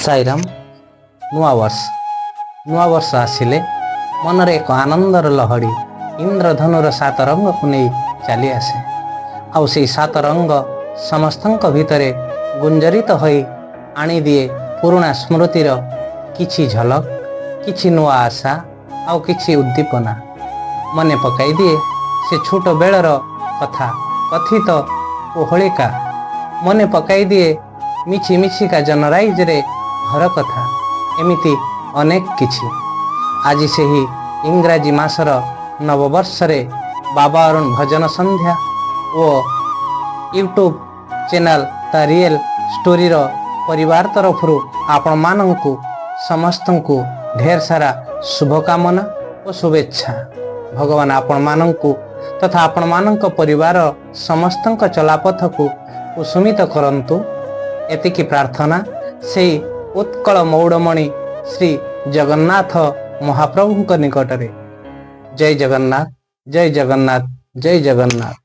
ସାଇରାମ। ନୂଆବର୍ଷ, ନୂଆବର୍ଷ ଆସିଲେ ମନରେ ଏକ ଆନନ୍ଦର ଲହଡ଼ି ଇନ୍ଦ୍ରଧନୁର ସାତ ରଙ୍ଗକୁ ନେଇ ଚାଲି ଆସେ। ଆଉ ସେଇ ସାତ ରଙ୍ଗ ସମସ୍ତଙ୍କ ଭିତରେ ଗୁଞ୍ଜରିତ ହୋଇ ଆଣିଦିଏ ପୁରୁଣା ସ୍ମୃତିର କିଛି ଝଲକ, କିଛି ନୂଆ ଆଶା ଆଉ କିଛି ଉଦ୍ଦୀପନା। ମନେ ପକାଇ ଦିଏ ସେ ଛୋଟ ବେଳର କଥା, କଥିତ କୋହଳିକା। ମନେ ପକାଇ ଦିଏ ମିଛି ମିଛିକା ଜନରାଇଜରେ ଘର କଥା, ଏମିତି ଅନେକ କିଛି। ଆଜି ସେହି ଇଂରାଜୀ ମାସର ନବବର୍ଷରେ ବାବା ଅରୁଣ ଭଜନ ସନ୍ଧ୍ୟା ଓ ୟୁଟ୍ୟୁବ୍ ଚ୍ୟାନେଲ୍ ଦ ରିଏଲ୍ ଷ୍ଟୋରିର ପରିବାର ତରଫରୁ ଆପଣମାନଙ୍କୁ ସମସ୍ତଙ୍କୁ ଢେର ସାରା ଶୁଭକାମନା ଓ ଶୁଭେଚ୍ଛା। ଭଗବାନ ଆପଣମାନଙ୍କୁ ତଥା ଆପଣମାନଙ୍କ ପରିବାର ସମସ୍ତଙ୍କ ଚଲାପଥକୁ କୁସୁମିତ କରନ୍ତୁ, ଏତିକି ପ୍ରାର୍ଥନା ସେଇ ଉତ୍କଳ ମୌଡ଼ମଣି ଶ୍ରୀ ଜଗନ୍ନାଥ ମହାପ୍ରଭୁଙ୍କ ନିକଟରେ। ଜୟ ଜଗନ୍ନାଥ, ଜୟ ଜଗନ୍ନାଥ, ଜୟ ଜଗନ୍ନାଥ।